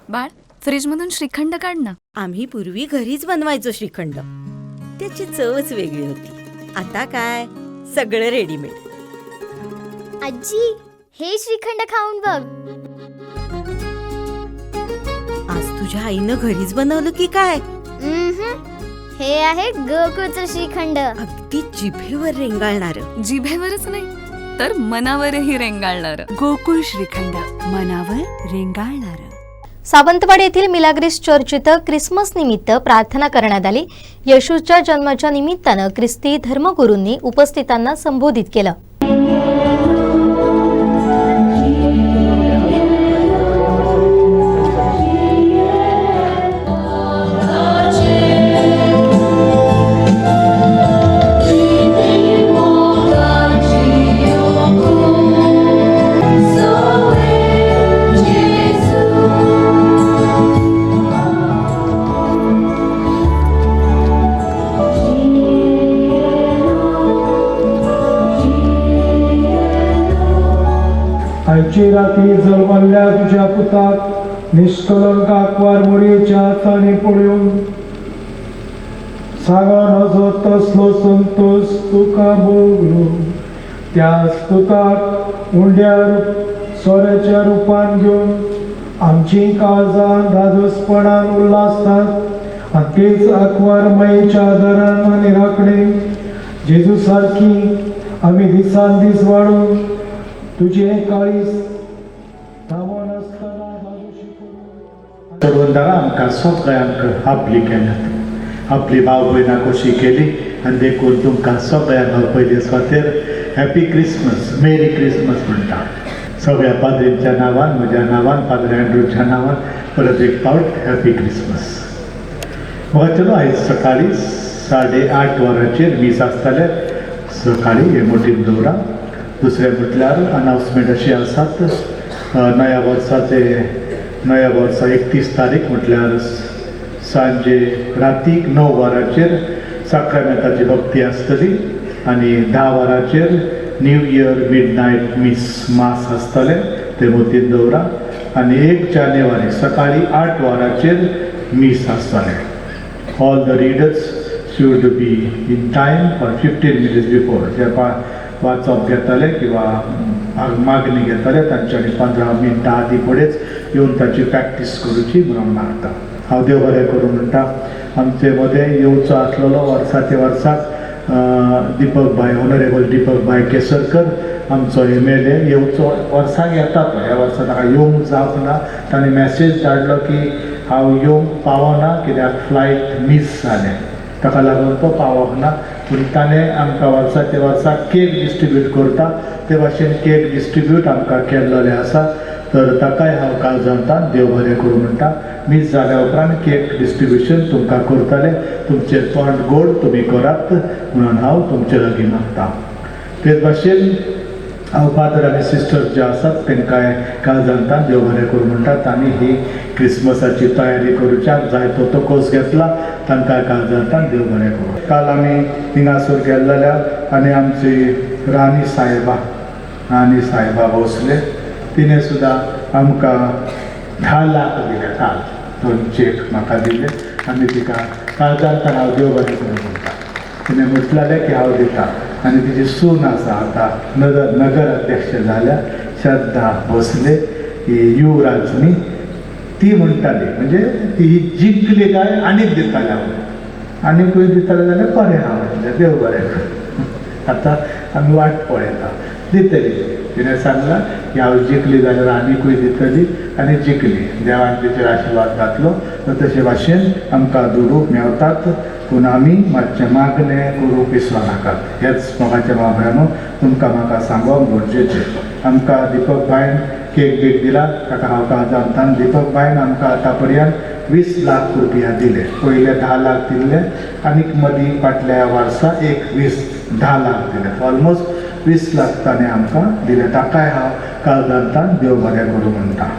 बाळ, फ्रीजमधून श्रीखंड काढ ना. आम्ही पूर्वी घरीच बनवायचो श्रीखंड, त्याची चवच वेगळी होती. आता काय, सगळं रेडीमेड. आजी, हे श्रीखंड खाऊन बघ. आज तुझ्या आईनं घरीच बनवलं की काय? उम्हम. हे आहे गोकुळचं श्रीखंड. अगदी जिभेवर रेंगाळणार. जिभेवरच नाही तर मनावरही रेंगाळणार. गोकुळ श्रीखंड, मनावर रेंगाळणार. सावंतवाडी येथील मिलाग्रिस चर्च इथं ख्रिसमस निमित्त प्रार्थना करण्यात आली. येशूच्या जन्माच्या निमित्तानं ख्रिस्ती धर्मगुरूंनी उपस्थितांना संबोधित केलं. आयची राती जल्मल्ल्या तुझ्या पुताक निष्कलंक आंकवार मुरयेच्या हातांनी पळोवन सांगो नजो तसलो संतोश तुका भोगलो. त्याच पुताक उंड्या सोऱ्याच्या रुपान घेवन आमची काळजां धादोसपणान उल्हासतात आनी तेच आंकवार मायेच्या आदारान आनी राखणे जेजू सारकी आमी दिसान दीस वाडून तुझे काळीज थांबोन आसतना धादोशी करून चडवंदारां आमकां सगळ्यांक आपली केल्यात, आपली भाव भयणां कशी केली आनी देखून तुमकां सगळ्यांक हांव पयले सुवातेर हॅपी क्रिसमस, मेरी क्रिसमस म्हणटा. सगळ्या पाद्रींच्या नांवान, म्हज्या नांवान, पाद्री अँड्रूच्या नांवान परत एक फावट हॅपी क्रिसमस. म्हाका चलो, आयज सकाळीं 8:30 वरांचेर मीस आसतलें सकाळीं, हे मोटीन दवरा. दुसरें म्हटल्यार अनावन्समेंट अशी आसात, नव्या वर्साचे, नव्या वर्सा 31 तारीख म्हटल्यार सांजे रातीक 9 वरांचेर साक्रामेंताची भक्ती आसतली आनी 10 वरांचेर न्यू इयर मिड नायट मीस मास आसतलें, तें मोतीन दवरा. आनी 1 जानेवारी सकाळीं 8 वरांचेर मीस आसतलें. All the readers should be in time for 15 minutes before. जे वाचप घेतले किंवा मागणी घेतले तांच्यांनी 15 मिनटां आदी फुडेंच येवन ताची प्रॅक्टीस करूची म्हणून मागता. हांव देव बरें करूं म्हणटा. आमचे मदें येवचो आसलेलो वर्साचे वर्साक दीपक भाई, ऑनरेबल दीपक भाई केसरकर, आमचो एमएलए, येवचो वर्साक येता तो. ह्या वर्सा ताका येवंक जावंक ना. ताणें मॅसेज धाडलो की हांव येवंक पावना कित्याक फ्लायट मीस जालें, ताका लागून तो पावोंक ना. पूण ताणें आमकां वर्साचे वर्सा केक डिस्ट्रिब्यूट करता, ते भाशेन केक डिस्ट्रिब्यूट आमकां केल्लोलें आसा. तर ताकाय हांव काळजांतान देव बरें करूं म्हणटा. मीस जाल्या उपरांत केक डिस्ट्रिब्युशन तुमकां करतले. तुमचें तोंड गोड तुमी करात म्हणून हांव तुमचे लागीं मागता. तेच भाशेन हांव फादर आनी सिस्टर जे आसात तांकांय काळजांतान देव बरें करूं म्हणटा. तांणी ही क्रिसमसाची तयारी करूच्याक जायतो तकोस घेतला, तांकां काळजांतान देव बरें करूं. काल आमी हिंगासर गेले जाल्यार आनी आमची राणी साहेबा, राणी साहेबा भोसले, तिणें सुद्दां आमकां 10 लाख दिले. काल 2 चेक म्हाका दिले आनी तिका काळजांतान हांव देव बरें करूं म्हणटा. तिणें म्हटलेलें की हांव दिता. आनी तिची सून आसा, आतां नगर अध्यक्ष जाल्या, श्रद्धा भोसले, ही युवराजनी, ती म्हणटाली म्हणजे ती ही जिंकली काय आनीक दिताले हांव, आनीकूय दिताले जाल्यार बरें आहा म्हटलें, देव बरें करूं. आतां आमी वाट पळयता, दितली. तिणें सांगलां की हांव जिखली जाल्यार आनीकूय दितली आनी जिखली, देवान तिचेर आशिर्वाद घातलो. तर तशे भाशेन आमकां दुडू मेवतात, पूण आमी मातशें मागणें करूंक विसरो नाकात. हेच मोगाच्या भाव भयणो तुमकां म्हाका सांगप गरजेचें. आमकां दीपक भायन केक बीक दिला, ताका हांव काळजांतान. दीपक भायन आमकां आतां पर्यंत 20 लाख रुपया दिले. पयले 10 लाख दिल्ले आनीक मदीं फाटल्या वर्सा एक 10 लाख दिले. ऑलमोस्ट 20 लाख ताणें आमकां दिले. ताकाय हांव काळजांतान देव बरें करूं म्हणटा.